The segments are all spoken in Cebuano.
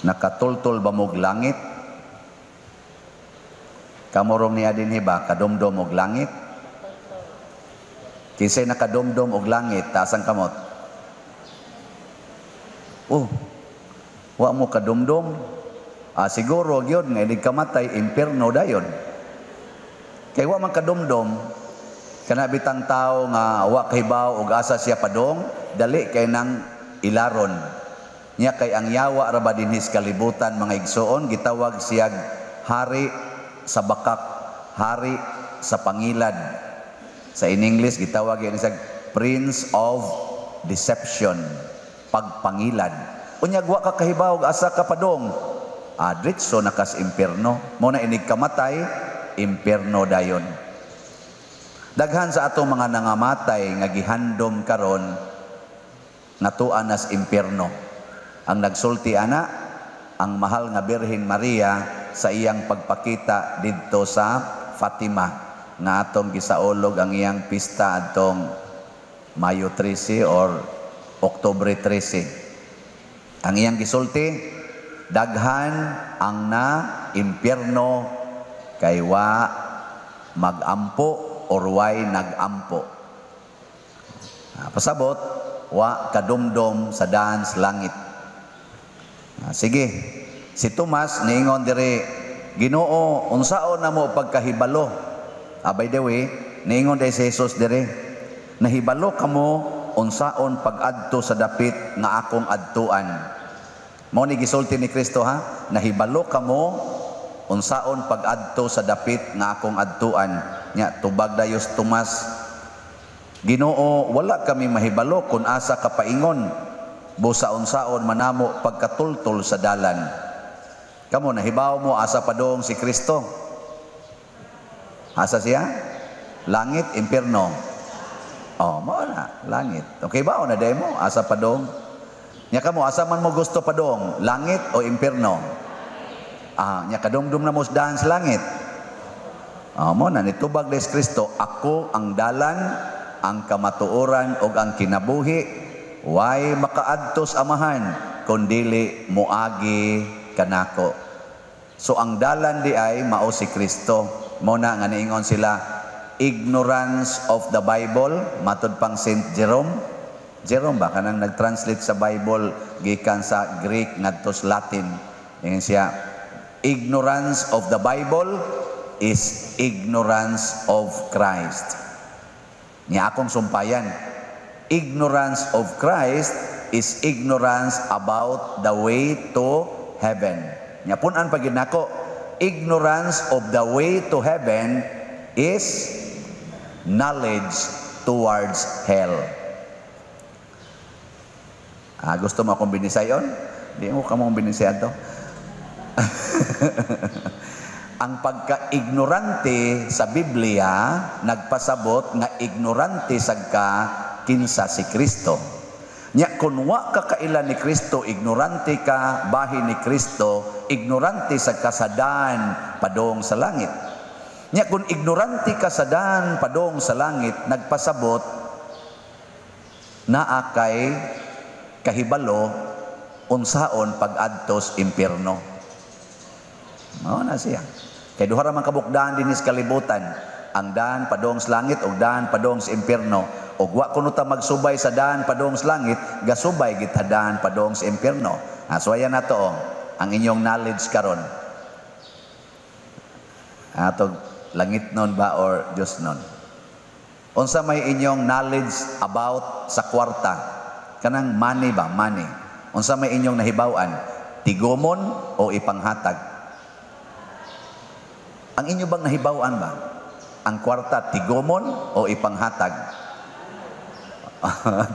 Nakatultol ba mo'g langit? Kamo rong nia dinhi ba, kadumdom og langit? Kinsay nakadumdom og langit, taas ang kamot. Oh, wa mo kadumdom? Ah, siguro gyud nga inig kamatay, impierno dayon. Kay wa man kadumdom, kana bitang tao nga wa kahibaw og asa siya padong, dali kay nang ilaron. Nya kay ang yawa ra ba dinhi sa kalibutan, mga igsoon, gitawag siyag hari sa bakak, hari sa pangilad. Sa in English gitawag yan siya prince of deception, pagpangilad. Unya wa ka kahibaw og asa ka padong, ah, diretso na kas impierno. Mao na inig kamatay, impierno dayon. Daghan sa atong mga nangamatay nga gihandom karon ngatuan nas impierno. Ang nagsulti ana, ang mahal nga Birhen Maria sa iyang pagpakita didto sa Fatima nga atong gisaulog ang iyang pista adtong Mayo 13 or Oktubre 13. Ang iyang gisulti, daghan ang na impierno kay wa magampo or way nagampo. Ah, pasabot, wa kadumdom sa daan sa langit. Ah, sige, si Tomas niingon diri, "Ginoo, unsaon namo pagkahibalo?" Ah, by the way, niingon diri si Jesus diri, "Nahibalo kamo unsaon pag-adto sa dapit nga akong adtuan." Mao ni gisulti ni Kristo ha, "Nahibalo kamo unsaon pag-adto sa dapit nga akong adtuan." Nya tubag dayon si Tomas, "Ginoo, wala kami mahibalo kung asa ka paingon. Busa unsaon man namo pagkatultol sa dalan?" Kamo, nahibaw mo asa padong si Kristo? Asa siya? Langit, impierno? Oh, mao na, langit. Okay ba? O na mo, asa padong? Nya kamo, asa man mo gusto padong? Langit o impierno? Ah, nya kadumdum na mo sa daan sa langit. Ah, mao na nitubag des Kristo, "Ako ang dalan, ang kamatuoran ug ang kinabuhi. Way makaadto sa Amahan kun dili moagi kanako." So ang dalan di ay mao si Kristo. Mao na nga niingon sila, ignorance of the Bible, matud pang Saint Jerome. Jerome ba kanang nag-translate sa Bible gikan sa Greek ngadto sa Latin. Ingon siya, ignorance of the Bible is ignorance of Christ. Nya akong sumpayan, ignorance of Christ is ignorance about the way to heaven. Nya pun-an pa nako, ignorance of the way to heaven is knowledge towards hell. Ah, gusto mo akong binisayon? Di mo kamo binisayan to. Ang pagka-ignorante sa Biblia nagpasabot nga ignorante sagka kinsa si Kristo. Nya kun wa ka kaila ni Kristo, ignorante ka bahin ni Kristo, ignorante sa kasadaan padong sa langit. Nya kung ignorante ka sa daan padong sa langit, nagpasabot naa kay kahibalo unsaon pag-adtos impierno. Mao na siya. Kay duha ra man kabuok daan dinhi sa kalibutan, ang daan padong sa langit ug daan padong sa impierno. Ug wa kuno ta magsubay sa daan padong sa langit, gasubay gid ta daan padong sa impierno. Ah, so ayan na to oh, ang inyong knowledge karon. Ato langit nun ba or Diyos nun? Unsa may inyong knowledge about sa kwarta? Kanang money ba? Money. Unsa may inyong nahibaw-an? Tigumon o ipanghatag? Ang inyo bang nahibaw-an ba? Ang kwarta, tigumon o ipanghatag?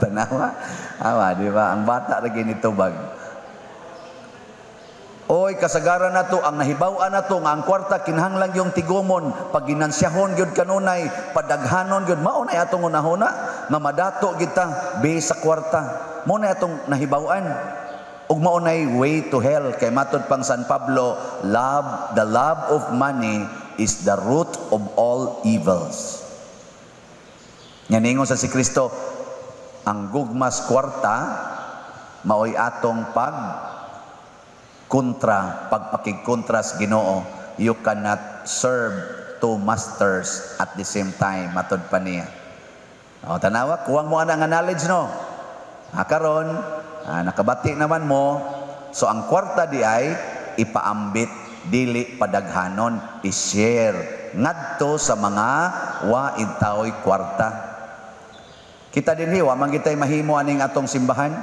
Tanawa? Awa, di ba? Ang bata ra ginitubag. Oy, kasagaran nato ang nahibaw-an nato nga ang kwarta kinahanglan yung tigumon, pag ginansiyahon gyud kanunay, padaghanon gyud, mao na atong hunahuna nga madato kita base sa kwarta. Mao na atong nahibaw-an. Ug mao nay way to hell kay matud pang San Pablo, love the love of money is the root of all evils. Nya ningon sa si Kristo, ang gugmas kwarta maoy atong pag Kontra, pagpakigkontra sa Ginoo. You cannot serve two masters at the same time, matod pa niya. O, tanawa, kuwang mo ana nga knowledge, no? Ha, karon, nakabati naman mo. So, ang kwarta di ay ipaambit, dili padaghanon, i-share ngadto sa mga wa intaoy kwarta. Kita dinhi, wa man gitay mahimo aning atong simbahan,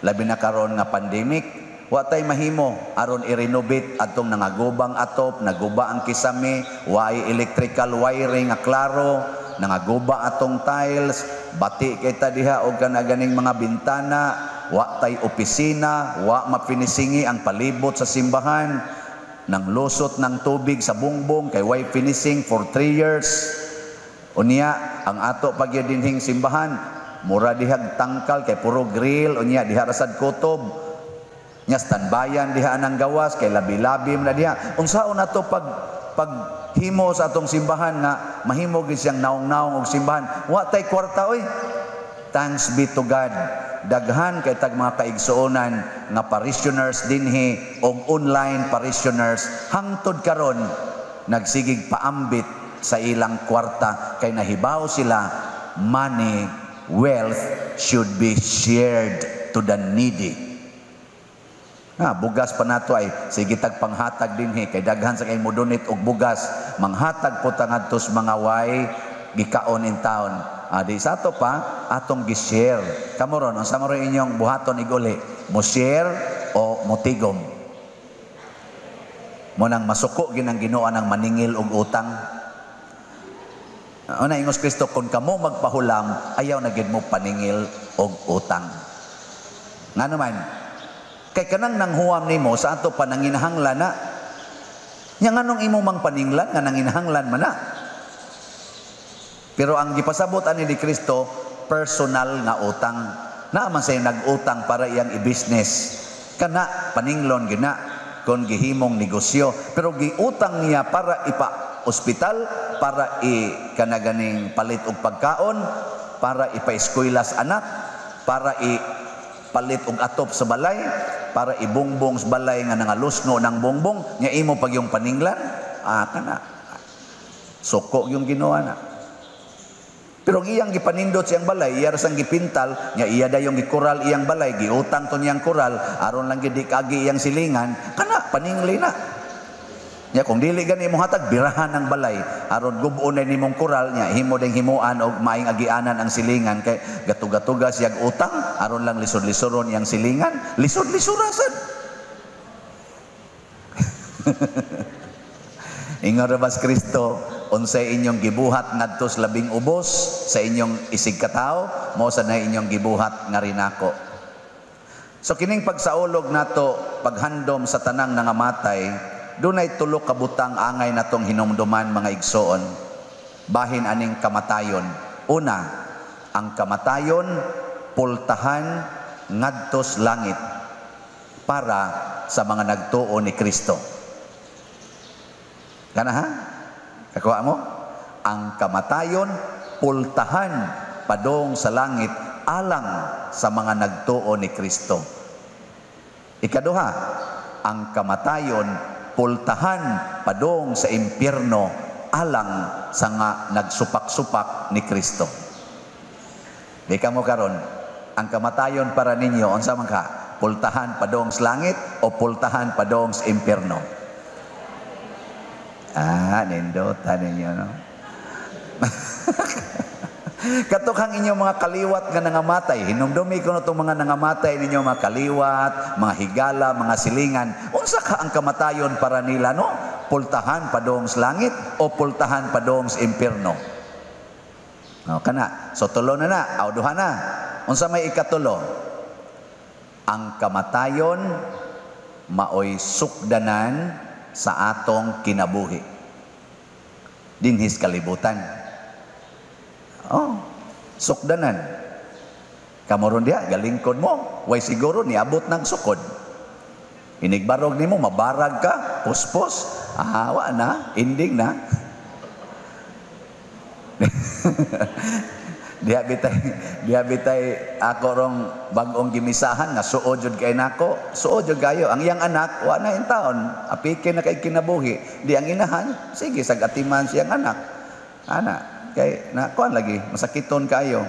labi na karon nga pandemic, wa tay mahimo aron i-renovate atong nangagubang atop, naguba ang kisame, way electrical wiring nga klaro, nangaguba atong tiles, bati kita diha og kana ganing mga bintana, wa tay opisina, wa mafinisingi ang palibot sa simbahan, nang lusot ng tubig sa bungbong kay way finishing for 3 years. Unya ang ato pagyud dinhing simbahan, mura dihag tangkal kay puro grill, unya diha rasad kutob. Nya standbayan diha anang gawas kay labi-labi man na diha. Unsaon nato pag paghimo sa atong simbahan nga mahimo gid siyang naong-naong og simbahan? Wa tay kwarta oy. Thanks be to God. Daghan kay tag mga kaigsuonan nga parishioners dinhi og online parishioners hangtod karon nagsigig paambit sa ilang kwarta kay nahibaw sila, money, wealth should be shared to the needy. Ha, bugas pa nato ay sige tag panghatag dinhi kay daghan sa kay mo donate og bugas, manghatag po ta ngadto sa mga way gikaon in town. Ah, di sa ato pa atong gi-share. Kamo ron, unsa man ron inyong buhaton iguli? Mo share o motigom? Mo nang masuko ginang Ginoo ang maningil og utang. Una ingos Kristo, kung kamo magpahulam, ayaw na gid mo paningil og utang. Nga naman, kay kanang nanghuam nimo sa ato pa nanginahanglan na. Nya nganong imo mang paninglan nga nanginahanglan man na? Pero ang gipasabot ani ni Kristo, personal nga utang. Naa man say nag-utang para iyang i-business. Kana paninglon gina kon gihimong negosyo, pero giutang niya para ipa ospital, para i kanaganing palit og pagkaon, para ipa-eskwela sa anak, para i palit og atop sa balay, para ibungbong sa balay nga nangalusno ng bongbong, nya imo pag yung paninglan, kana. Suko yung Ginoo na. Pero ang iyang gipanindot siyang balay, iya ra sang gipintal, nya iya dayong gikural iyang balay, giutang to niyang kural, aron lang gid di kagi iyang silingan, kana paningli na. Nya kung dili gani mo hatag, birahan ang balay, aron gub-on na nimong kural, nya himo ding himuan og maing agianan ang silingan kay gatugatuga siyag utang, aron lang lisod-lisoron iyang silingan, lisod-lisurasan. Ingon ra bas Kristo, unsay inyong gibuhat ngadto sa labing ubos sa inyong isig katawo, mao sa na inyong gibuhat nga rinako. So kining pagsaulog nato, paghandom sa tanang nangamatay, dunay tulo ka butang angay natong hinumduman, mga igsoon, bahin aning kamatayon. Una, ang kamatayon pultahan ngadtos langit para sa mga nagtuo ni Kristo. Kana ha? Kakuha mo? Ang kamatayon pultahan padong sa langit alang sa mga nagtuo ni Kristo. Ikaduha, ang kamatayon pultahan padong sa impyerno alang sa nga nagsupak-supak ni Kristo. Di ka mo karon, ang kamatayon para ninyo unsa man ka? Pultahan padong sa langit o pultahan padong sa impyerno? Ah, nindota ninyo, no? Katukang inyong mga kaliwat nga nangamatay, hinumdumi ko na itong mga nangamatay ninyo, mga kaliwat, mga higala, mga silingan. Unsa ka ang kamatayon para nila, no? Pultahan padong sa langit o pultahan padong sa impyerno? No, kana. So tulo na na, aw duha na. Unsa may ikatulo? Ang kamatayon maoy sukdanan sa atong kinabuhi dinhis kalibutan. Oh, sukdanan. Kamoron diha, galingkod mo, way siguro niabot ng sukod. Inigbarog nimo, mabarag ka, puspos, ahawa na, ending na. Diha bitay ako rong bag-ong gimisahan nga suod jud kay nako, suod jud kayo. Ang iyang anak wa na taon, apike na kay kinabuhi. Di ang inahan, sige sag atiman siyang anak. Ana, kay na kuan lagi, masakiton kayo.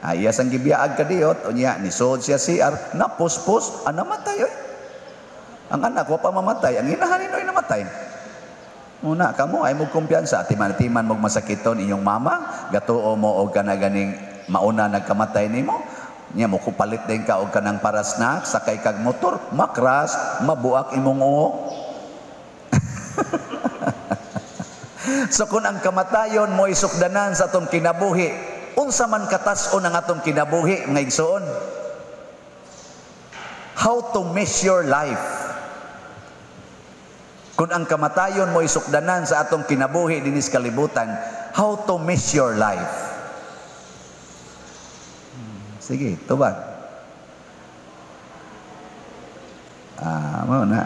Ay, iya sang gibiyaag kadiyot, unya ni suod siya CR, napuspos, ah, namatay oy. Ang anak wa pa mamatay, ang inahan ninoy namatay. Muna kamo ay mo kumpiyansa, atiman-atiman mo masakiton inyong mama, gatuo mo og kana ganing mauna nagkamatay nimo. Nya mo kupalit din ka og kanang para snack, sakay kag motor, makras, mabuak imong uo. So kung ang kamatayon mo isukdanan sa atong kinabuhi, unsa man katas-on ang atong kinabuhi, mga igsoon? How to measure life? Kung ang kamatayon mo isukdanan sa atong kinabuhi dinis kalibutan, how to measure life? Sige, tubag. Mao na.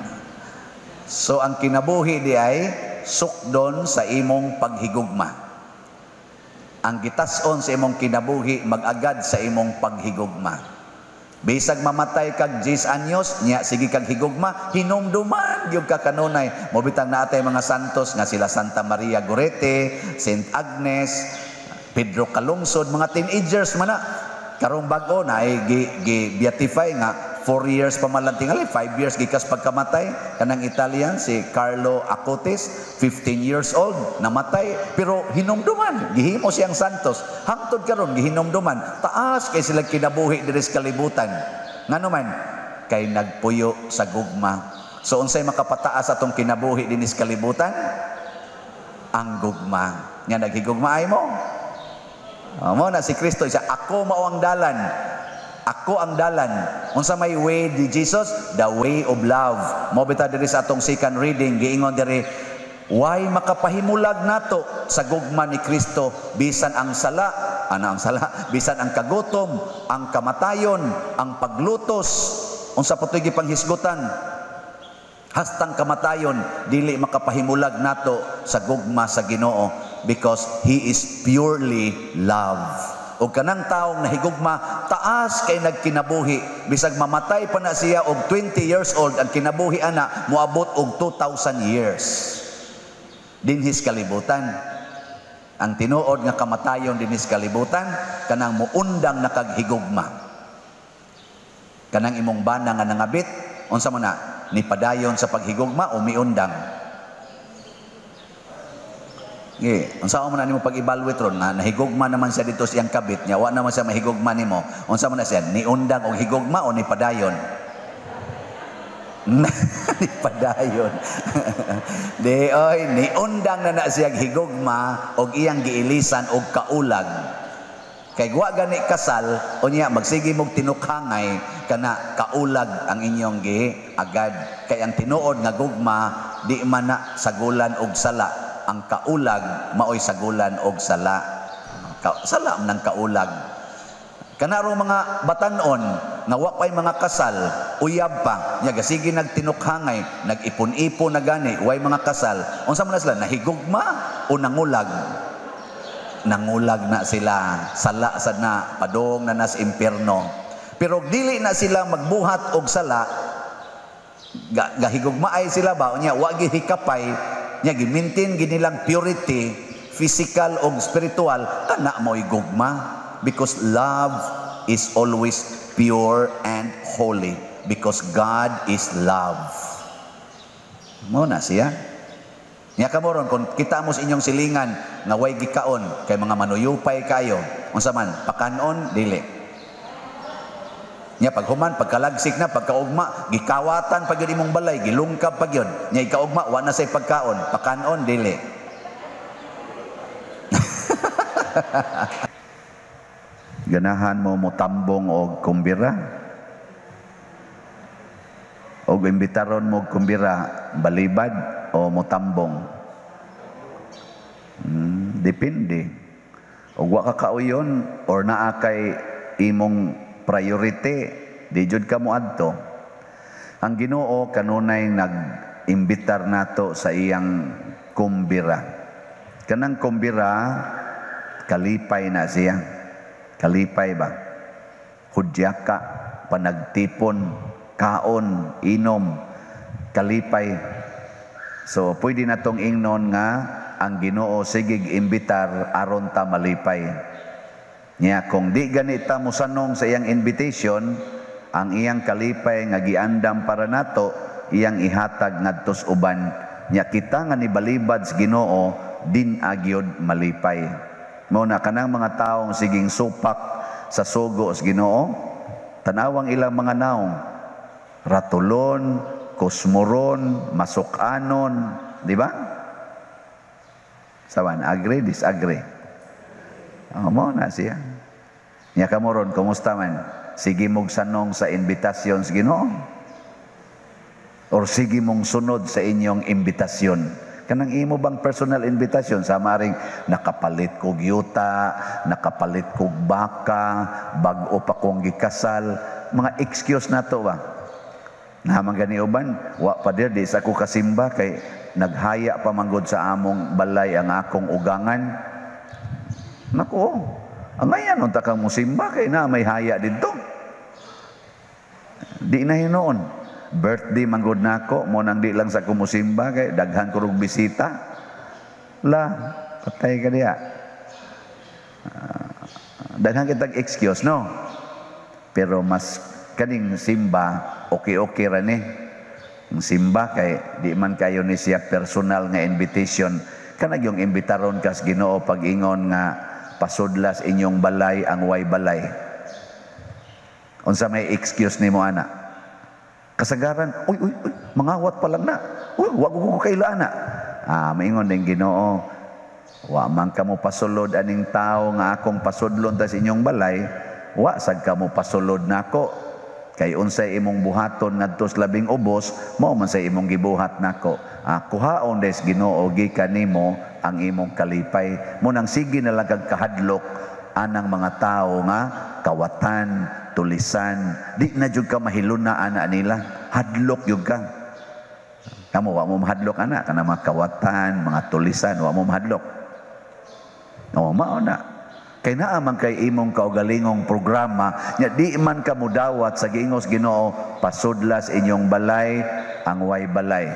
So ang kinabuhi di ay sukdon sa imong paghigugma. Ang gitas-on sa imong kinabuhi mag-agad sa imong paghigugma. Bisag mamatay kag 10 anyos, nya sige kag higugma, hinumduman gyud ka kanunay. Mobitang naatay mga santos nga sila Santa Maria Goretti, Saint Agnes, Pedro Calungsod, mga teenagers man na. Karong bag-o na ay gi beatify nga 4 years pa man lang tingali, 5 years gikas pagkamatay kanang Italian si Carlo Acutis, 15 years old namatay, pero hinumduman, gihimo siyang santos. Hangtod karon gihinumduman, taas kay sila kinabuhi diri sa kalibutan. Ngano man kay nagpuyo sa gugma. So unsay makapataas atong kinabuhi dinhi sa kalibutan? Ang gugma. Nga naghigugma ay mo. Mo na si Kristo siya, ako mao ang dalan. Ako ang dalan. Unsa may way di Jesus? The way of love. Mo bitaw diri sa atong second reading giingon diri, why makapahimulag nato sa gugma ni Kristo bisan ang sala, ana ang sala, bisan ang kagutom, ang kamatayon, ang paglutos, unsa pa to'y gipanghisgutan? Hastang kamatayon dili makapahimulag nato sa gugma sa Ginoo, because He is purely love. Og kanang taong nahigugma, taas kay nagkinabuhi. Bisag mamatay pa na siya og 20 years old, ang kinabuhi ana moabot og 2,000 years. Dinhis kalibutan. Ang tinuod nga kamatayon dinhis kalibutan, kanang muundang nakaghigugma. Kanang imong bana nga nangabit, unsa man na, nipadayon sa paghigugma o miundang? Ge, unsa man na nimo pag-evaluate ron nga nahigugma naman siya dito siyang kabit niya, wa naman siya mahigugma nimo. Unsa man na siya, niundang og higugma o nipadayon? Nipadayon. Di oy, niundang na na siya higugma og iyang giilisan og kaulag. Kay wa gani kasal, unya magsige mog tinukhangay kana kaulag ang inyong giagad. Kay ang tinuod nga gugma di man na sagulan og sala. Ang kaulag maoy sagulan og sala. Sala man ang kaulag. Kanarong mga batan-on nga wa pay mga kasal, uyab pa, nya gasige nagtinukhangay, nag-ipon-ipon na gani, way mga kasal. Unsa man na sila, nahigugma o nangulag? Nangulag na sila, sala sad na, padong na nas impierno. Pero dili na sila magbuhat og sala, gahigugmaay sila ba, unya wa gihikapay, nya gimintin ginilang purity, physical og spiritual, kana mo'y gugma. Because love is always pure and holy, because God is love. Mo na siya. Nya kamo ron, kung kita mo sa inyong silingan nga way gikaon kay mga manuyupay kayo, unsa man pakanon dili. Nya paghuman, pagkalagsik na, pagkaugma, gikawatan pa gyud imong balay, gilungkab pa gyud. Nya ikaugma wa na say pagkaon, pakanon dili. Ganahan mo motambong og kumbira? Og imbitaron mo og kumbira, balibad o motambong? Depende. Og wa ka kauyon or naa kay imong priority, di jud ka moadto. Ang Ginoo kanunay nag-imbitar nato sa iyang kumbira. Kanang kumbira, kalipay na siya. Kalipay ba? Hudyaka, panagtipon, kaon, inom, kalipay. So pwede na tong ingnon nga ang Ginoo sigig imbitar aron ta malipay. Nya kung di ganita mosanong sa iyang invitation, ang iyang kalipay nga giandam para nato, iyang ihatag ngadtos uban. Nya kita nga nibalibad sa Ginoo din agyod malipay. Mao na kanang mga taong siging supak sa sugo sa Ginoo, tanawang ilang mga naong ratulon, kusmoron, masukanon, di ba? Sawan, agree, disagree? Oh, mao na siya. Nya kamo ron, kumusta man? Sige mong sanong sa imbitasyon sa Ginoo? Or sige mong sunod sa inyong imbitasyon? Kanang imo bang personal invitation sa maring nakapalit kog yuta, nakapalit kog baka, bag-o pa kong gikasal, mga excuse na to ba? Naman gani uban, wa pa dir di sa ko kasimba kay naghaya pa manggod sa among balay ang akong ugangan. Nako, ang ngayon unta kang musimba kay na may haya didto. Di na hinuon. Birthday manggod nako, mo nang di lang sa kumusimba kay daghan ko rog bisita. La, patay ka diya. Daghan kitag excuse, no? Pero mas kaning simba, okay-okay ra ni. Ang simba kay di man kayo ni siya personal nga invitation. Kanag yung imbitaron kas Ginoo pag-ingon nga pasudlas inyong balay ang way balay. Unsa may excuse nimo ana? Kasagaran, uy, uy, uy, mangawat pa lang na. Uy, wag ko kaila ana. Ah, maingon din Ginoo, wa man kamo pasulod aning tao nga akong pasudlon ta sa inyong balay, wa sad kamo pasulod nako. Kay unsay imong buhaton ngadto sa labing ubos, mao man say imong gibuhat nako. Ah, kuhaon des Ginoo gikan nimo ang imong kalipay. Mo nang sige na lang kag kahadlok anang mga tao nga kawatan, tulisan, di na jud ka mahiluna ana nila, hadlok jud ka. Kamo wa mo mahadlok ana kana mga kawatan, mga tulisan, wa mo mahadlok. No, mao na. Kay naa man kay imong kaugalingong programa, nya di man ka mudawat sa giingos Ginoo, pasudlas inyong balay ang way balay.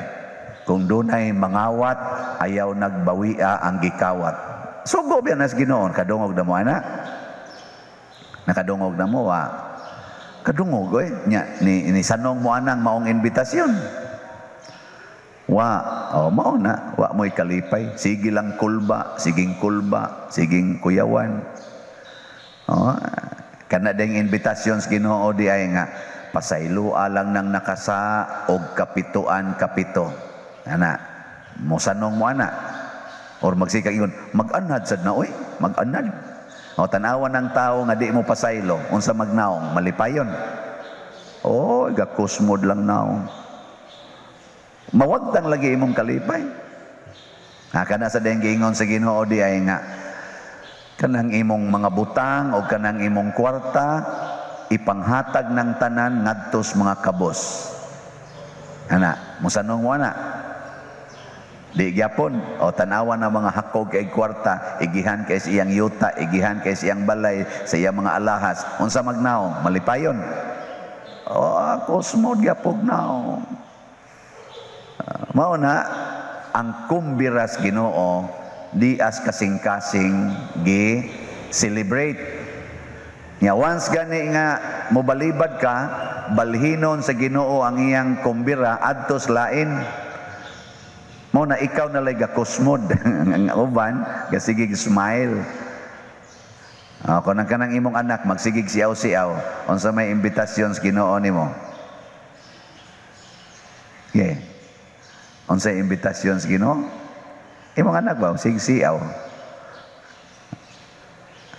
Kung dunay mangawat, ayaw nagbawia ang gikawat. Sugo biya nas Ginoo, kadungog na mo ana. Nakadungog na mo wa. Kadungog oy, nya ni sanong mo anang maong imbitasyon. Wa, oh, mao na, wa mo'y kalipay. Sige lang kulba, siging kulba, siging kuyawan. Oh, kana ding imbitasyon sa Ginoo di ay nga pasayloa lang nang nakasa og kapituan kapito. Ana, mosanong mo ana. Or magsikag ingon, mag-anad sad na oy, mag-anad. O tan-awan ng tao nga di mo pasaylo, unsa magnaong, malipayon. Oh, gakusmod lang naong. Mawagtang lagi imong kalipay. Ha, kana sa dayang giingon sa Ginoo di ay nga kanang imong mga butang o kanang imong kwarta ipanghatag ng tanan ngadtos mga kabos. Ana, musanong mo ana. Di gyapon o tanawan ang mga hakog kay kwarta, igihan kay sa iyang yuta, igihan kay sa iyang balay, sa iyang mga alahas. Unsa magnaong, malipayon. O kusmod gyapog naong. Mao na ang kumbiras Ginoo di as kasing-kasing gi celebrate. Nya once gani nga mobalibad ka, balhinon sa Ginoo ang iyang kumbira adtos lain. Mao na ikaw na lay gakusmod ang uban gasigig smile. Kung ang kanang imong anak magsigig siaw-siaw, unsa may imbitasyon sa Ginoo nimo? Yeah. Unsay imbitasyon sa Ginoo? Imong anak ba sig siaw?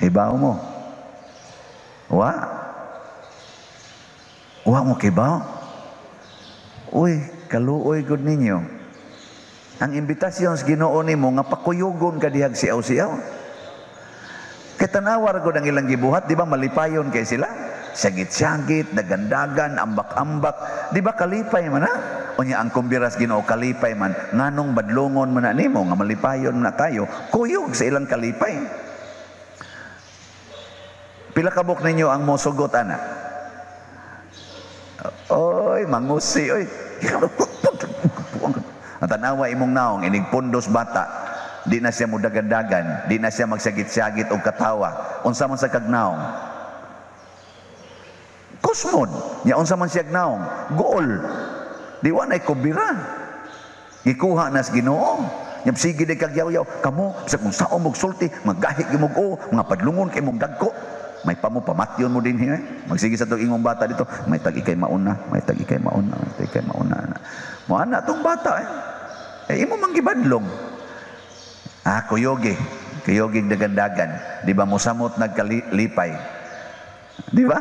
Hibaw mo. Wa. Wa mo kibaw. Uy, kaluoy gud ninyo. Ang imbitasyon sa Ginoo nimo nga pakuyugon ka dihag siaw-siaw. Kay tanawar gud ang ilang gibuhat, di ba malipayon kay sila? Syagit-syagit, dagandagan, ambak-ambak, di ba kalipay man ha? Unya ang kumbiras Ginoo kalipay man, nganong badlongon man na nimo nga malipayon man na kayo, kuyog sa ilang kalipay. Pila Pila kabuk ninyo ang mosugot ana? Oy, mangusi oy. Ang tanawa imong naong inig pundos bata, di na siya mudagan-dagan, di na siya magsagit-sagit og katawa. Unsa man sa kag naong? Kusmod. Nya unsa man siya naong? Gool. Di wa nay kubira. Gikuha nas Ginoo. Nya sige di kag yaw-yaw, kamo bisag kung saon mo sulti, magahi gyud mo o, mga padlungon kay mong dagko. May pamo pamatyon mo din eh. Magsige sa tong ingong bata dito, may tag ikay mauna, may tag ikay mauna, may tag ikay mauna na. Mo ana tong bata eh. Eh imo man gibadlong. Ah, kuyogi. Kuyogi dagandagan. Di ba mosamot nagkalipay? Di ba?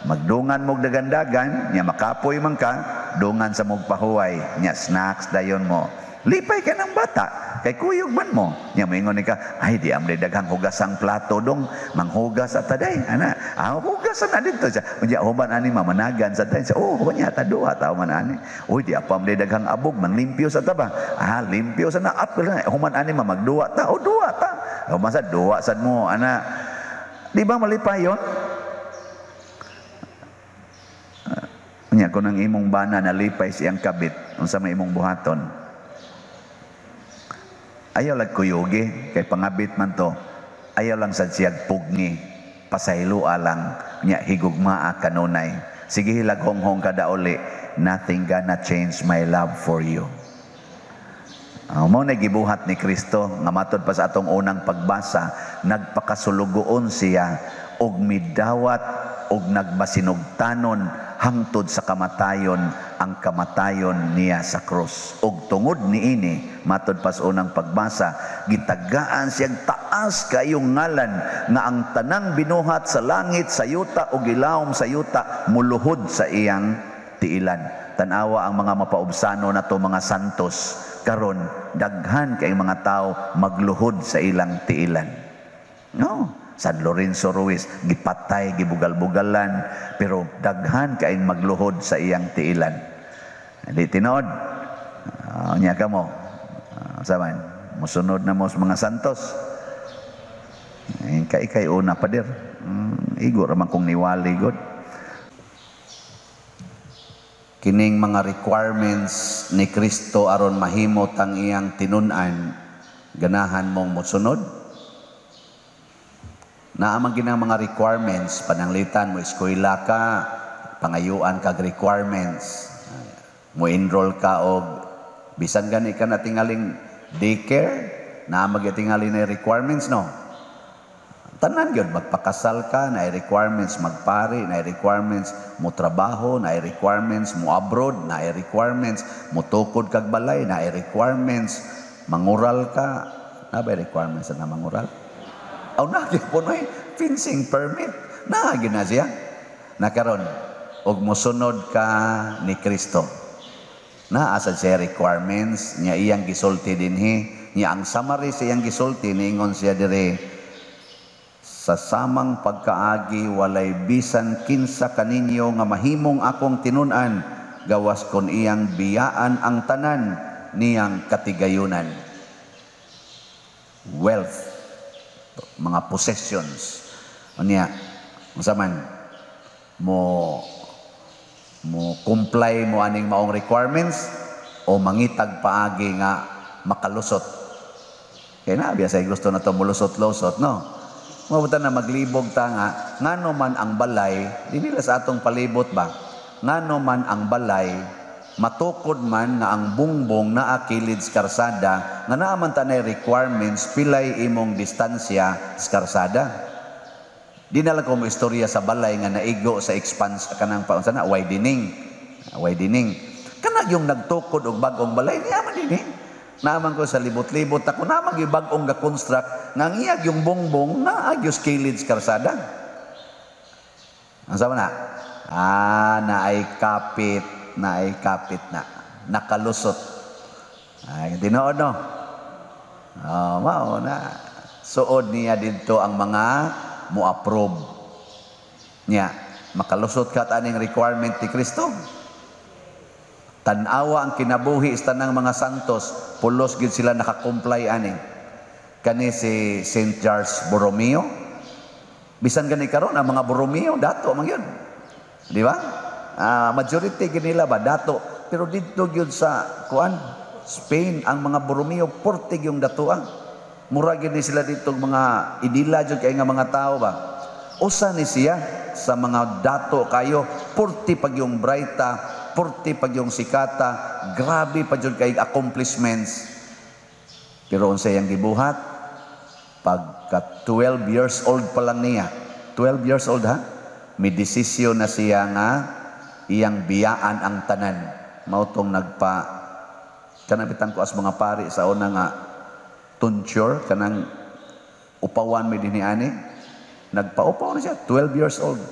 Magdungan mo dagandagan, nya makapoy man ka, dungan sa mong pahuway, nya snacks dayon mo. Lipay ka ng bata, kay kuyog man mo. Nya moingon ni ka, ay di amday daghang hugasang plato dong, manghugas at taday, ana. Ah, hugas na dito siya. Unya human ani mamanagan sa taday. Oh, human ta duha ta man ani. Uy, di apa amday daghang abog, manglimpyo sa ta ba? Ah, limpyo sa na at human ani mamagduwa ta. Oh, duwa ta. Human sa duwa sad mo, ana. Di ba malipayon? Unya kung ang imong bana nalipay siyang kabit, unsa may imong buhaton? Ayaw lang kuyugi, kay pangabit man to. Ayaw lang sad siyag pugni, pasaylo alang, nya higugmaa kanunay. Sige hilag honghong kada uli, nothing gonna change my love for you. Mao na gibuhat ni Kristo nga matod pa sa atong unang pagbasa, nagpakasulugoon siya og midawat og nagmasinugtanon hangtod sa kamatayon, ang kamatayon niya sa krus. Og tungod niini, matod pa sa unang pagbasa, gitagaan siyang taas kayong ngalan nga ang tanang binuhat sa langit, sa yuta o gilawom sa yuta muluhod sa iyang tiilan. Tanawa ang mga mapaubsano nato mga santos karon, daghan kay mga tao magluhod sa ilang tiilan. No, San Lorenzo Ruiz gipatay, gibugal-bugalan, pero daghan kay magluhod sa iyang tiilan. Di tinuod. Nya ka mo. Saman, musunod na mo sa mga santos. Eh, kay kay una pa dir. Igo ra man kong niwali god. Kining mga requirements ni Kristo aron mahimo tang iyang tinun-an, ganahan mong mosunod? Naamang ginang mga requirements, pananglitan mo eskwela ka, pangayuan kag requirements, mo enroll ka og bisan gani ka na tingaling daycare, naamang tingali na requirements, no? Tanan gyud, magpakasal ka, na requirements, magpari, na requirements, mo trabaho, na requirements, mo abroad, na requirements, mo tukod kag balay, na requirements, mangural ka, na ba requirements na mangural? Aw na gyud po noy fencing permit. Na gyud na siya. Nakaron og mosunod ka ni Kristo. Naa sa siya requirements niya iyang gisulti dinhi, niya ang summary sa iyang gisulti niingon siya dire, sa samang pagkaagi walay bisan kinsa kaninyo nga mahimong akong tinun-an, gawas kon iyang biyaan ang tanan niyang katigayunan. Wealth, mga possessions. Unya, unsa man mo mo comply mo aning maong requirements o mangitag paagi nga makalusot. Kay na biya say gusto na to mulusot-lusot, no? Mabuta na maglibog ta nga ngano man ang balay, di nila sa atong palibot ba? Ngano man ang balay, matukod man nga ang bungbong naa kilid sa karsada, nga naa man tanay requirements pilay imong distansya sa karsada. Di na lang ko mo istorya sa balay nga naigo sa expanse kanang pa unsa na widening. Widening. Kana yung nagtukod og bag-ong balay niya man dinhi. Naaman ko sa libot-libot ako naman yung bag-ong ga-construct nga ang iyag yung bongbong naa gyud kilid sa karsada. Ang sama na? Ah, naay kapit, naay kapit na. Nakalusot. Ay, tinuod no? Oh, mao na. Suod niya didto ang mga mo-approve niya. Makalusot ka at aning requirement ni Kristo. Tan-awa ang kinabuhi sa tanang mga santos, pulos gid sila nakakomply ani. Kani si Saint Charles Borromeo, Bisan gani karon ang mga Borromeo, dato man gyud. Di ba? Majority gyud nila ba dato, pero didto gyud sa kuan, Spain, ang mga Borromeo porte yung datoa. Mura gyud ni sila dito mga idila jud kay nga mga tao ba. Usa ni siya sa mga dato kayo, porte pag yung brayta, porte pag yung sikata, grabe pa jud kay accomplishments. Pero unsa iyang gibuhat? Pagka 12 years old pa lang niya, 12 years old ha, may desisyon na siya nga iyang biyaan ang tanan. Mao tong nagpa kanang bitang ko as mga pari sa una nga tonsure, kanang upawan mi dinhi ani, nagpaupaw na siya 12 years old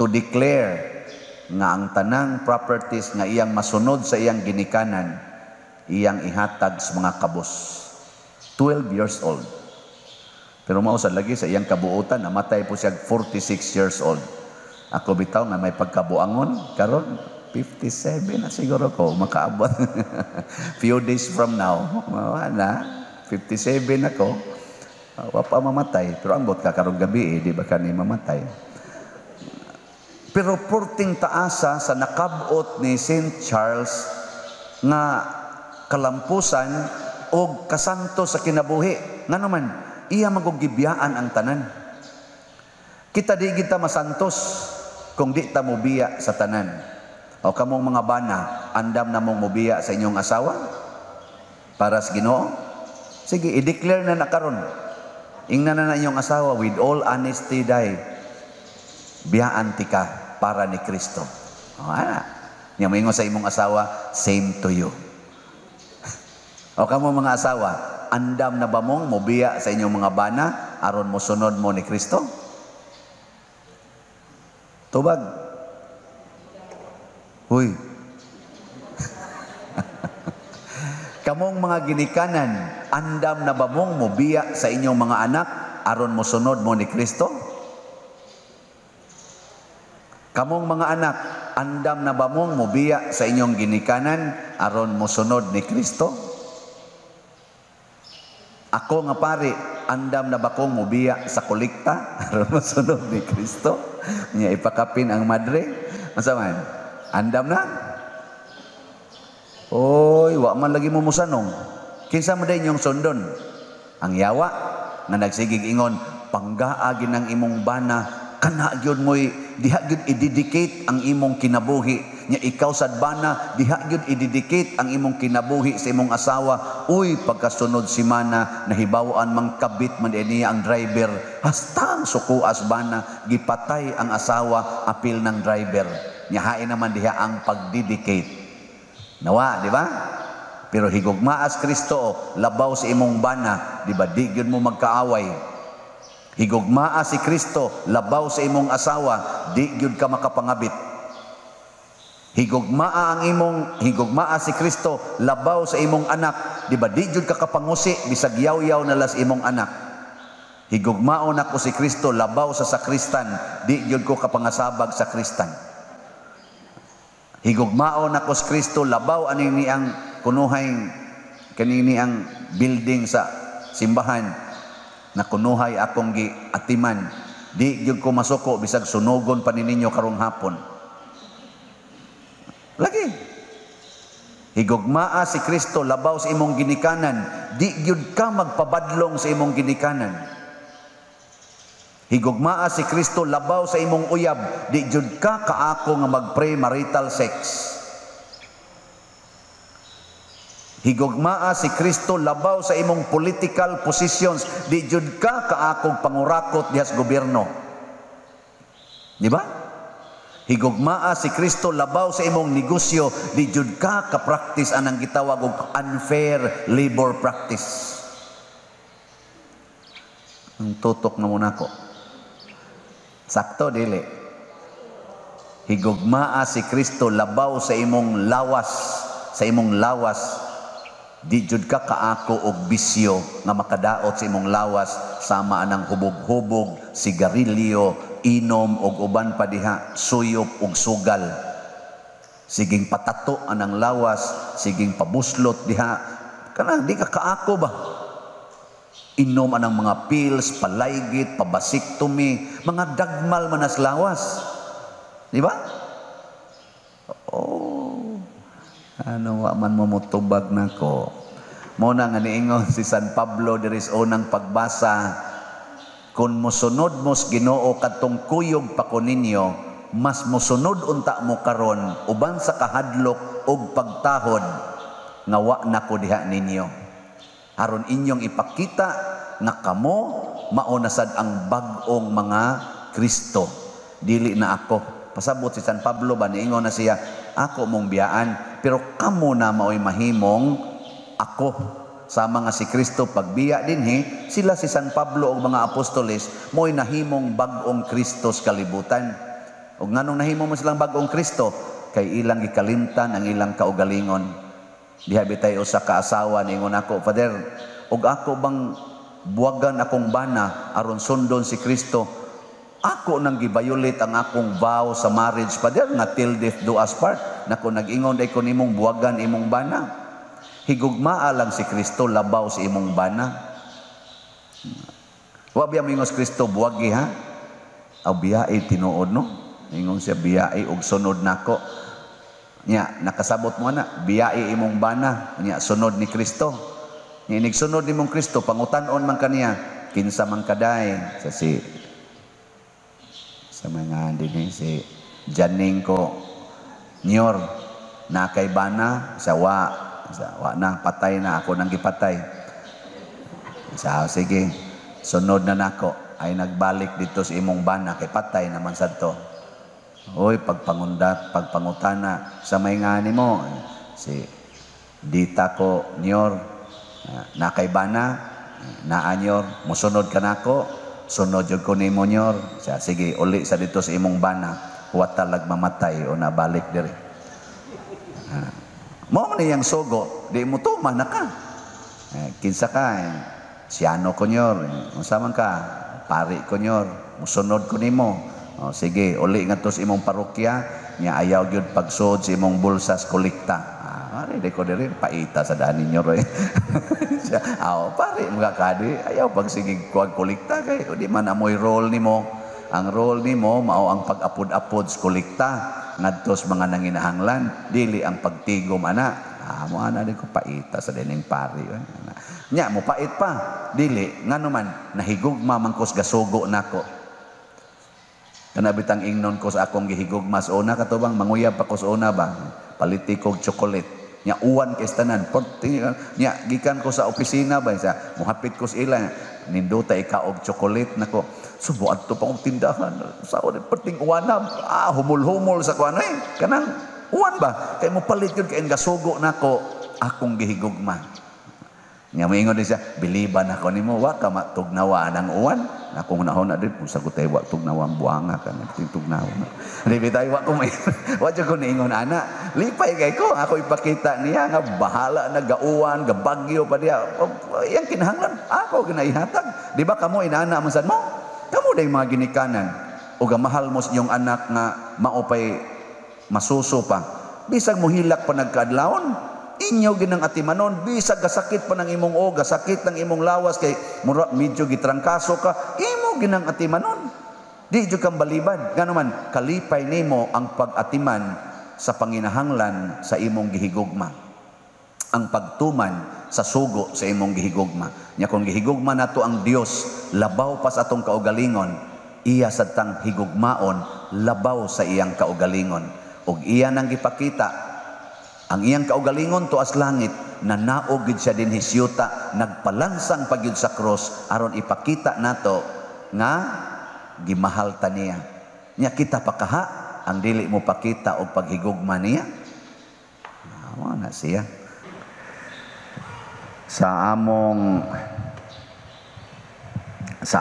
to declare nga ang tanang properties nga iyang masunod sa iyang ginikanan, iyang ihatag sa mga kabos. 12 years old. Pero mao sad lagi sa iyang kabuutan, namatay po siya 46 years old. Ako bitaw nga may pagkabuangon karon, 57 na siguro ko makaabot. Few days from now, na 57 ako. Wa pa mamatay, pero ambot ka karong gabi eh, di ba kani mamatay? Pero porting taasa sa nakabot ni Saint Charles nga kalampusan o kasanto sa kinabuhi. Nga naman, iya magugibiyaan ang tanan. Kita di kita masantos kung di ta mobiya sa tanan. O kamong mga bana, andam na mong mobiya sa inyong asawa para sa Ginoo? Sige, i-declare na na karon. Ingnan na na inyong asawa with all honesty day. Biyaan ti ka para ni Kristo. O, ana. Nya moingon sa imong asawa, "Same to you." O kamo mga asawa, andam na ba mong mobiya sa inyong mga bana aron mosunod mo ni Kristo? Tubag. Huy. Kamong mga ginikanan, andam na ba mong mobiya sa inyong mga anak aron mosunod mo ni Kristo? Kamong mga anak, andam na ba mong mobiya sa inyong ginikanan aron mosunod ni Kristo? Ako nga pare, andam na ba kong mobiya sa kolekta aron mosunod ni Kristo? Nya ipakapin ang madre. Unsa man? Andam na? Oy, wa man lagi mo musanong. Kinsa man day inyong sundon? Ang yawa nga nagsigig ingon, panggaagin ang imong bana, kana gyud mo'y diha gyud i-dedicate ang imong kinabuhi. Nya ikaw sad bana, diha gyud i-dedicate ang imong kinabuhi sa imong asawa. Uy, pagkasunod semana nahibaw-an mang kabit man niya ang driver. Hastang sukuas bana, gipatay ang asawa apil ng driver. Nya hain naman diha ang pagdedicate. Nawa, di ba? Pero higugmaas Kristo, labaw sa imong bana, di ba? Di gyud mo magkaaway. Higugmaa si Kristo, labaw sa imong asawa, di gyud ka makapangabit. Higugmaa ang imong higugmaa si Kristo, labaw sa imong anak, di ba? Di gyud ka kapangusi bisag yaw-yaw na las imong anak. Higugmao nako si Kristo, labaw sa sakristan, di gyud ko kapangasabag sa sakristan. Higugmao nako si Kristo, labaw ani ang kunuhay kanini ang building sa simbahan na kunuhay akong giatiman, di gyud ko masuko bisag sunugon pa ninyo karong hapon. Lagi. Higugmaa si Kristo labaw sa imong ginikanan, di gyud ka magpabadlong sa imong ginikanan. Higugmaa si Kristo labaw sa imong uyab, di gyud ka kaako nga mag-premarital sex. Higugmaa si Kristo labaw sa imong political positions, di jud ka kaakog pangurakot diha sa gobyerno. Di ba? Higugmaa si Kristo labaw sa imong negosyo, di jud ka ka-practice anang gitawag og unfair labor practice. Ang tutok na muna ko. Sakto dili. Higugmaa si Kristo labaw sa imong lawas, sa imong lawas. Di jud ka kaako og bisyo nga makadaot sa imong lawas sama anang hubog-hubog, sigarilyo, inom og uban pa diha, suyop og sugal. Siging patato anang lawas, siging pabuslot diha. Kanang di ka kaako ba? Inom anang mga pills, palaygit, pa-vasectomy, mga dagmal man lawas. Di ba? Oh, ano, wa man mo motubag nako. Mo na nga niingon si San Pablo diri sa unang pagbasa, kung mosunod mo sa Ginoo kadtong kuyog pa ko ninyo, mas mosunod unta mo karon uban sa kahadlok ug pagtahod nga wa na ko diha ninyo. Aron inyong ipakita nga kamo mao na sad ang bag-ong mga Kristo. Dili na ako. Pasabot si San Pablo ba, niingon na siya, ako mong biyaan, pero kamo na mao'y mahimong ako. Sama nga si Kristo pagbiya dinhi, sila si San Pablo ug mga apostoles mo'y nahimong bag-ong Kristo sa kalibutan. Ug nganong nahimo mo silang bag-ong Kristo? Kay ilang gikalimtan ang ilang kaugalingon. Diha bitay usa ka asawa niingon ako, "Father, ug ako bang buwagan akong bana aron sundon si Kristo? Ako nang gi-violate ang akong vow sa marriage, Father, nga till death do us part. Nako, nag-ingon day ko nimong buwagan imong bana." Higugmaa lang si Kristo labaw sa imong bana. Wa biya moingon si Kristo, "Buwagi ha?" Aw, biyai tinuod, no? Ingon siya, "Biyai og sunod nako." Nya, nakasabot mo na, biyai imong bana, nya sunod ni Kristo. Nya inig sunod nimong Kristo, pangutan-on man kaniya, "Kinsa man kaday?" Sa si sa mga dinhi, si Janing ko, "Nyor, na kay bana?" Sa wa, sa wa na, patay na ako nang gipatay. Sa sige, sunod na nako ay nagbalik dito sa imong bana kay patay naman sad to. Oy, pagpangundat, pagpangutana sa may ngani mo, si Dita ko, "Nyor, na kay bana?" "Naa, nyor." "Mosunod ka nako?" "Sunod jud ko nimo, nyor." Siya, "Sige, uli sa dito sa imong bana, wa talag mamatay o nabalik diri." Ah. Mo man iyang sugo, di mo tuman na ka. Eh, kinsa ka? Eh? Siyano ko, nyor. Eh, unsa man ka? Pari ko, nyor. Musunod ko nimo. O, sige, uli ngadto sa imong parokya, nya ayaw gyud pagsud sa imong bulsas kolekta. Ah, pare, di ko diri paita sa dani nyo roy. Siya, aw, pare, mga kadi, ayaw pag sige kuwag kolekta kay o di man amoy role nimo. Ang role nimo mao ang pag-apod-apod sa kolekta ngadto sa mga nanginahanglan, dili ang pagtigom ana. Ah, mo ana di ko paita sa dining pari. Nya mo pait pa, dili ngano man nahigugma man ko sa gasugo nako. Kana bitang ingnon ko sa akong gihigugma sa una, kato bang manguyab pa ko sa una ba, paliti kog chocolate. Nya uwan kay tanan. Nya gikan ko sa opisina ba, sa muhapit ko sa ila, "Nindota ikaw og chocolate nako." Subo adto pa kong tindahan. Sa perting uwana, ah, humul-humol sa kuan eh. Kanang uwan ba? Kay mo palit yun kay gasugo nako akong gihigugma. Nya moingon din siya, "Biliban ako nimo, wa ka matugnawa ng uwan." Akong nahon na din, kung sagot ay wa tugnawa ang buhanga ka, tugnawa. Di bitay wa ko may, wa jud ko niingon ana. Lipay kay ko, ako ipakita niya nga bahala na gauwan, gabagyo pa diya. Iyang kinahanglan, ako ginaihatag. Di ba kamo inana man sad mo? Kamo day mga ginikanan. O mahal mo sa inyong anak nga maupay masuso pa. Bisag mohilak pa nagkaadlawon, inyo ginang atimanon, bisag gasakit pa ng imong o, gasakit ng imong lawas kay mura medyo gitrangkaso ka, imo ginang atimanon. Di jud kang balibad. Ngano man kalipay nimo ang pag-atiman sa panginahanglan sa imong gihigugma. Ang pagtuman sa sugo sa imong gihigugma. Nya kung gihigugma nato ang Dios labaw pa sa atong kaugalingon, iya sad tang higugmaon labaw sa iyang kaugalingon. Ug iya nang gipakita ang iyang kaugalingon tuas langit, nanaog gid siya dinhi siyuta, nagpalansang pa gyud sa cross aron ipakita nato nga gimahal ta niya. Nya kita pa kaha ang dili mo pakita og paghigugma niya? Mao na siya. Sa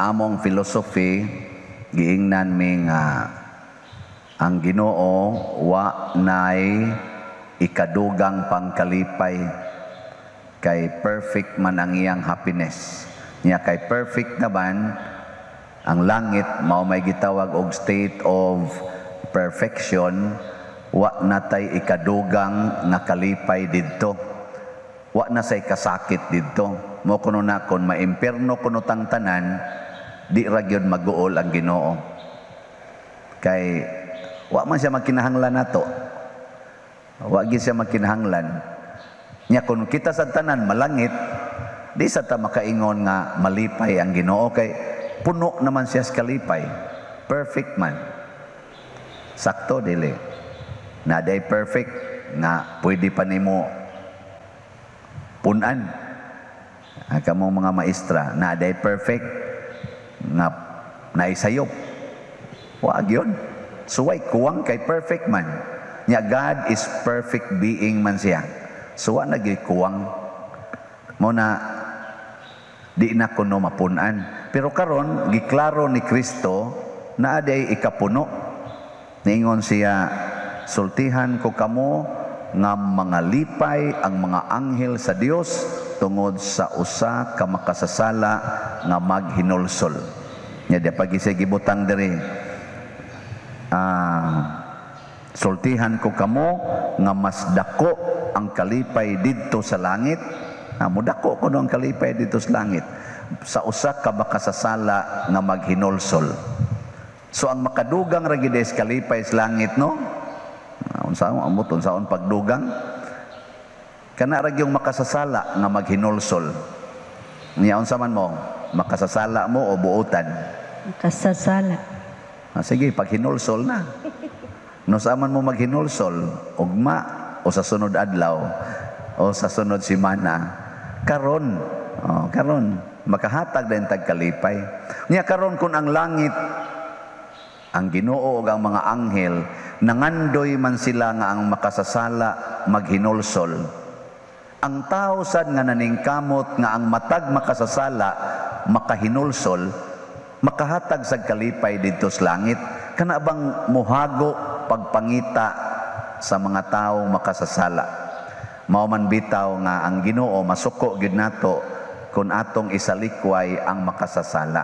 among philosophy, giingnan mi nga ang Ginoo wa nay ikadugang pangkalipay kay perfect man ang iyang happiness. Nya kay perfect naman ang langit, mao may gitawag og state of perfection, wa na tay ikadugang nga kalipay didto. Wa na say kasakit didto. Mo kuno na kon maimpierno kuno tang tanan, di ra gyud maguol ang Ginoo. Kay wa man siya magkinahanglan nato. Wa gyud siya magkinahanglan. Nya kun kita sa tanan malangit, di sa ta makaingon nga malipay ang Ginoo kay puno naman siya sa kalipay. Perfect man. Sakto dili. Na day perfect nga pwede pa nimo punan. Ah, kamong mga maestra, na day perfect nga naisayop. Wa gyud. Suway kuwang kay perfect man. Nya God is perfect being man siya. So wa na gyud kuwang. Mo na di na kuno mapunan. Pero karon giklaro ni Kristo na aday ikapuno. Niingon siya, "Sultihan ko kamo nga mga lipay ang mga anghel sa Dios tungod sa usa ka makasasala nga maghinulsol." Nya di pag siya gibutang diri. Sultihan ko kamo nga mas dako ang kalipay didto sa langit. Mudako kuno ang kalipay didto sa langit sa usa ka makasasala nga maghinulsol. So ang makadugang ra gid is kalipay sa langit, no? Unsa amot unsaon pagdugang? Kana ra gyung makasasala nga maghinulsol. Nya unsa man mo? Makasasala mo o buotan? Makasasala. Sige, paghinulsol na. No sa man mo maghinulsol, ugma o sa sunod adlaw o sa sunod semana, karon, oh, karon makahatag din tag kalipay. Nya karon kun ang langit, ang Ginoo ug ang mga anghel nangandoy man sila nga ang makasasala maghinulsol. Ang tao sad nga naningkamot nga ang matag makasasala makahinulsol, makahatag sa kalipay didto sa langit. Kana bang muhago pagpangita sa mga tawo makasasala? Mao man bitaw nga ang Ginoo masuko gyud nato kung atong isalikway ang makasasala.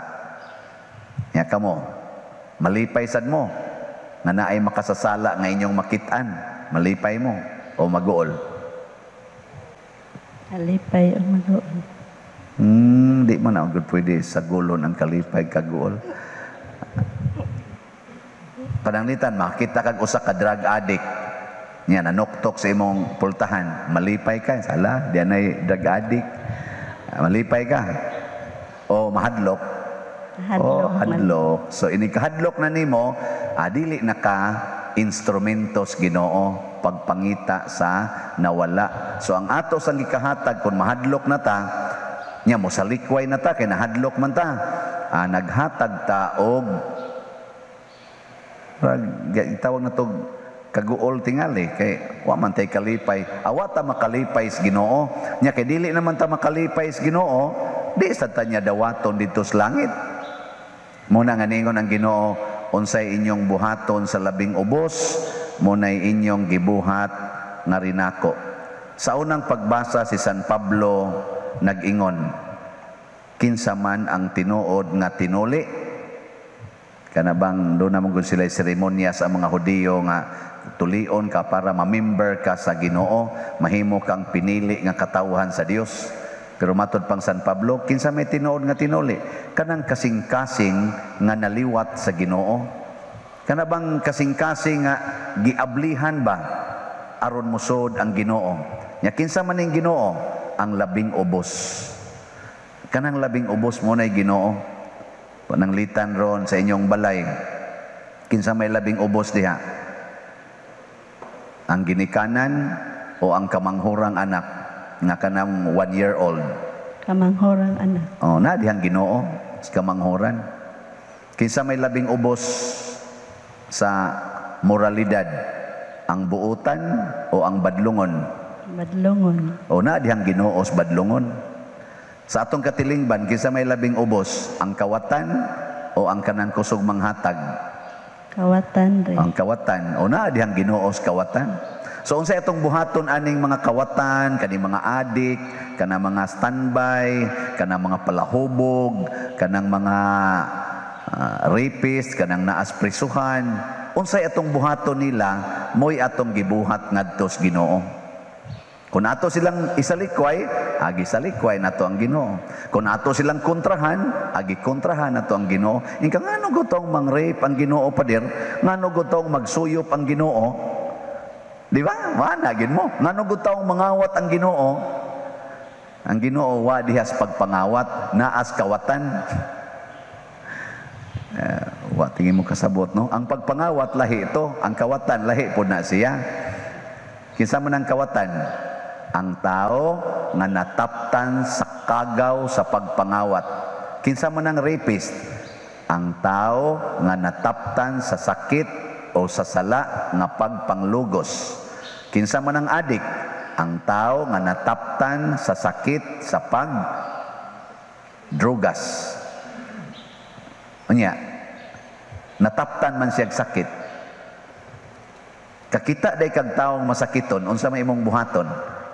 Nya kamo, malipay sad mo nga naay makasasala nga inyong makit-an, malipay mo o maguol? Kalipay o maguol. Di man na gud pwede sagulon ang kalipay kaguol. Pananglitan, makita kag usa ka drug addict. Nya nanuktok sa imong pultahan, malipay ka, sala, di anay drug addict. Malipay ka. O mahadlok. Hadlok Oh, man. Hadlok. So ini kahadlok na nimo, dili na ka instrumentos Ginoo pagpangita sa nawala. So ang ato sang gikahatag kung mahadlok na ta, nya mo salikway na ta kay nahadlok man ta. Naghatag ta og rag tawag na to kaguol tingali kay wa man tay kalipay. Awa ta makalipay sa Ginoo. Nya kay dili naman ta makalipay sa Ginoo, di sad ta niya dawaton didto sa langit. Muna nga ningon ang Ginoo, unsay inyong buhaton sa labing ubos, muna'y inyong gibuhat nga rinako. Sa unang pagbasa, si San Pablo nag-ingon, kinsa man ang tinuod nga tinuli? Kana bang doon naman gud sila seremonya sa mga Hudiyo nga tulion ka para ma-member ka sa Ginoo, mahimo kang pinili nga katawhan sa Dios. Pero matod pang San Pablo, kinsa may tinuod nga tinuli? Kanang kasing-kasing nga naliwat sa Ginoo. Kana bang kasing-kasing nga giablihan ba aron musod ang Ginoo? Nya kinsa man ning Ginoo? Ang labing ubos. Kanang labing ubos mo na'y Ginoo. Pananglitan ron sa inyong balay, kinsa may labing ubos diha? Ang ginikanan o ang kamanghurang anak nga kanang 1 year old? Kamanghurang anak. Oh, na dihang Ginoo sa kamanghuran. Kinsa may labing ubos sa moralidad? Ang buutan o ang badlungon? Badlungon. O na dihang Ginoo sa badlungon. Sa atong katilingban, kinsa may labing ubos? Ang kawatan o ang kanang kusog manghatag? Kawatan rin. Ang kawatan. O na dihang Ginoo sa kawatan. So unsay atong buhaton aning mga kawatan, kaning mga adik, kanang mga standby, kanang mga palahubog, kanang mga rapist, kanang naas prisuhan? Unsay atong buhaton nila, mo'y atong gibuhat ngadto sa Ginoo. Kung ato silang isalikway, agi salikway nato ang Ginoo. Kung ato silang kontrahan, agi kontrahan nato ang Ginoo. Inka ngano gutong mang-rape ang Ginoo, pader? Ngano gutong magsuyop ang Ginoo? Di ba? Wala gin mo. Ngano gutong mangawat ang Ginoo? Ang Ginoo wa dihas pagpangawat, naas kawatan. Eh, wa tingin mo kasabot, no? Ang pagpangawat lahi ito, ang kawatan lahi pod na siya. Kinsa man ang kawatan? Ang tao nga nataptan sa kagaw sa pagpangawat. Kinsa man ang rapist? Ang tao nga nataptan sa sakit o sa sala nga pagpanglugos. Kinsa man ang adik? Ang tao nga nataptan sa sakit sa pag drugas. Unya, nataptan man siya sakit. Kakita day kag taong masakiton, unsa may imong buhaton?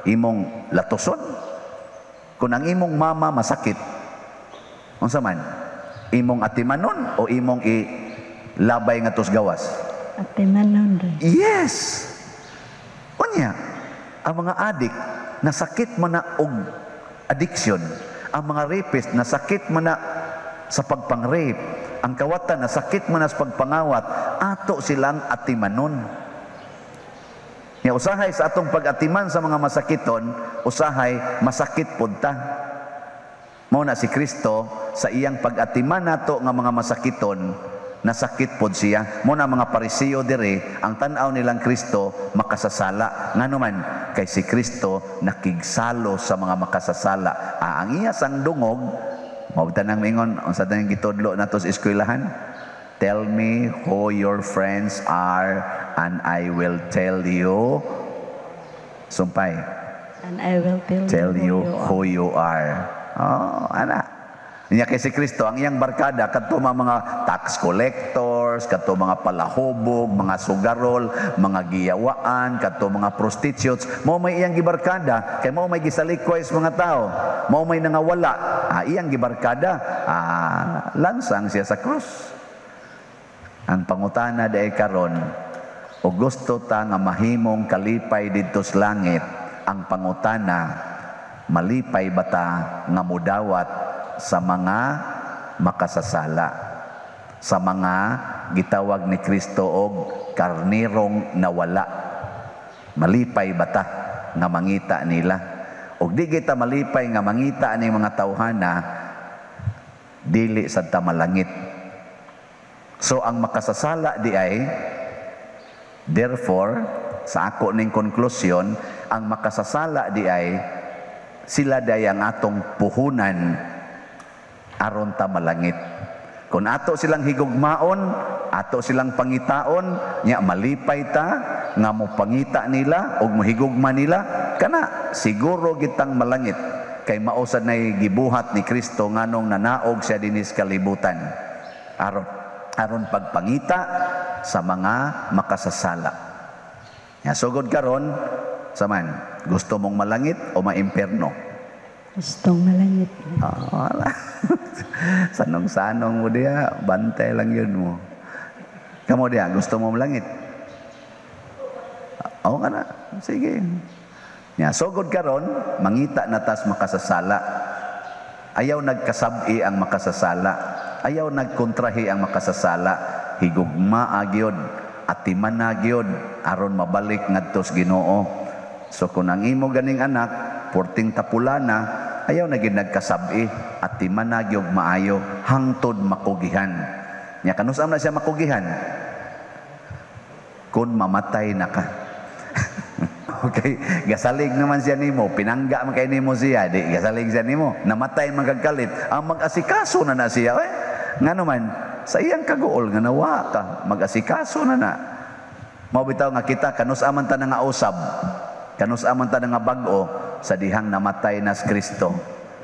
Imong latuson? Kung ang imong mama masakit, unsa man? Imong atimanon o imong ilabay nga gawas? Atimanon rin. Yes. Unya, ang mga adik nasakit man na og addiction, ang mga rapist nasakit man na sa pagpang-rape, ang kawatan nasakit man na sa pagpangawat, ato silang atimanon. Nya usahay sa atong pag-atiman sa mga masakiton, usahay masakit pud ta. Mao na si Kristo sa iyang pag-atiman nato nga mga masakiton, nasakit pod siya. Mao na mga Pariseo dire, ang tan-aw nilang Kristo makasasala. Ngano man kay si Kristo nakigsalo sa mga makasasala. Ah, ang iya sang dungog, mao tanang mingon unsa tanang gitudlo nato sa eskwelahan? "Tell me who your friends are and I will tell you," sumpay. "And I will tell tell you you who you are." Who you are. Oh, ana. Nya kay si Kristo, ang iyang barkada kadto mga tax collectors, kadto mga palahubog, mga sugarol, mga giyawaan, kadto mga prostitutes, mao may iyang gibarkada kay mao may gisalikway sa mga tao, mao may nangawala, ah, iyang gibarkada, ah, lansang siya sa krus. Ang pangutana diay karon, o gusto ta nga mahimong kalipay didto sa langit, ang pangutana, malipay ba ta nga mudawat sa mga makasasala? Sa mga gitawag ni Kristo og karnirong nawala. Malipay ba ta nga mangita nila? Og di kita malipay nga mangita ni mga tawhana, dili sad ta malangit. So ang makasasala di ay, therefore, sa ako ning konklusyon, ang makasasala di ay, sila day ang atong puhunan aron ta malangit. Kung ato silang higugmaon, ato silang pangitaon, nya malipay ta nga mo pangita nila og mohigugma nila, kana siguro gitang malangit kay mao sad nay gibuhat ni Kristo nganong nanaog siya dinis kalibutan. Aron pagpangita sa mga makasasala. Ya, sugod karon saman, gusto mong malangit o maimpierno? Gustong malangit. Ah, wala. Sanong-sanong mo diya, bantay lang yun mo. Kamo diya, gusto mo malangit? Oo ka na, sige. Ya, sugod karon, mangita na tas makasasala. Ayaw nagkasabi ang makasasala. Ayaw nagkontrahi ang makasasala. Higugma agyod, atiman gyud aron mabalik ngadto sa Ginoo. So kung ang imo ganing anak, porting tapulana, ayaw na gid nagkasabi, atiman na gyud maayo hangtod makugihan. Nya kanus-am na siya makugihan? Kung mamatay na ka. Okay, gasalig naman siya nimo, pinangga man kay nimo siya, di gasalig siya nimo, namatay man kag kalit, ang mag-asikaso na na siya, eh. Ngano man, sa iyang kaguol nga nawa ka, mag-asikaso na na. Mao bitaw nga kita kanus-a man ta nga usab, kanus-a man ta nga bag-o sa dihang namatay na si Kristo.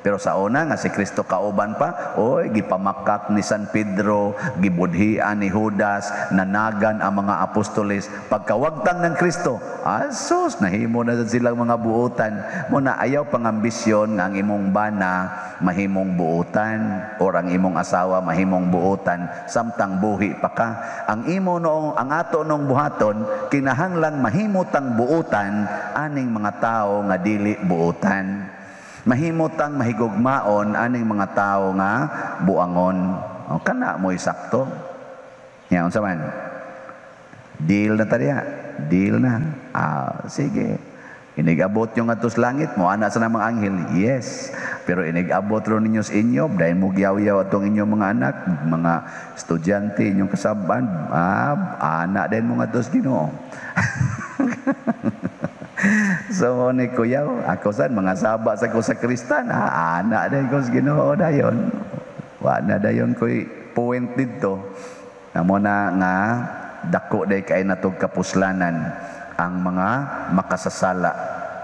Pero sa una nga si Kristo kauban pa, oy, gipamakak ni San Pedro, gibudhian ni Judas, nanagan ang mga apostoles. Pagkawagtang ng Kristo, asos, nahimo na sad silang mga buutan. Muna ayaw pangambisyon nga ang imong bana mahimong buutan or ang imong asawa mahimong buutan samtang buhi pa ka. Ang imo noong ang ato nung buhaton, kinahanglan mahimo tang buutan aning mga tao nga dili buutan. Mahimo tang mahigugmaon aning mga tao nga buangon. O kana mo'y sakto. Ya, unsa man? Deal na ta diha. Deal na. Ah, sige. Inig-abot yung atos langit mo, ana sa mga anghel. Yes. Pero inig-abot ro ninyo sa inyo, dahil mo giyaw-yaw atong inyong mga anak, mga estudyante, inyong kasaban, ah, ana din mo nga Ginoo. So ni kuyaw, ako sad mga saba sa ko sa kristan, ah, ana din ko sa Ginoo dayon. Wa na dayon ko'y point didto. Amo na nga dako day kay natog kapuslanan ang mga makasasala.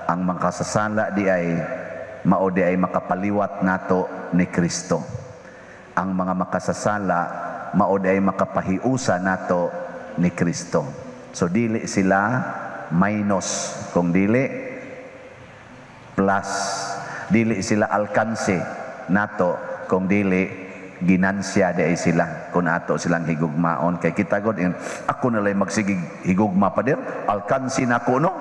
Ang makasasala di ay mao di ay makapaliwat nato ni Kristo. Ang mga makasasala mao di ay makapahiusa nato ni Kristo. So dili sila minus, kung dili plus, dili sila alkanse nato, kung dili ginansya di ay sila kung ato silang higugmaon. Kay kita god, ako na lay magsigig higugma, pader, alkanse nako, no?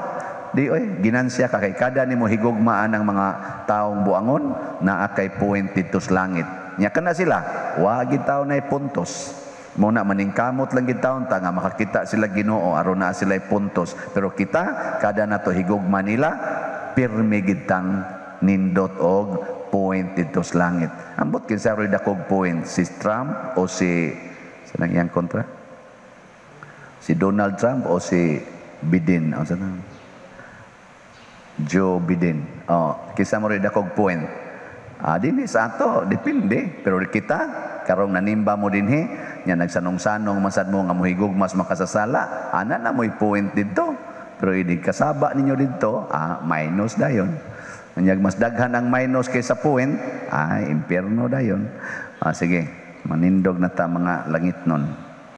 Di oy, ginansya ka kay kada nimo higugmaan ang mga taong buangon, naa kay point didto sa langit. Nya kana sila wa gid taon nay puntos. Mo na maningkamot lang gid taon ta nga makakita sila Ginoo aron naa sila puntos. Pero kita, kada nato higugma nila, pirmi gid tang nindot og point didto sa langit. Ambot kinsa ro'y dakog point, si Trump o si sa nang iyang kontra? Si Donald Trump o si Biden? O sa nang? Joe Biden. Oh, kinsa mo ro'y dakog point? Ah, dinhi sa ato, depende. Pero kita, karong nanimba mo dinhi, nya nagsanong-sanong masad mo nga mohigugmas makasasala, ana na mo'y point didto. Pero inig kasaba ninyo didto, ah, minus dayon. Unyag mas daghan ang minus kaysa point, ah, impyerno dayon. Ah, sige, manindog na ta, mga langit nun.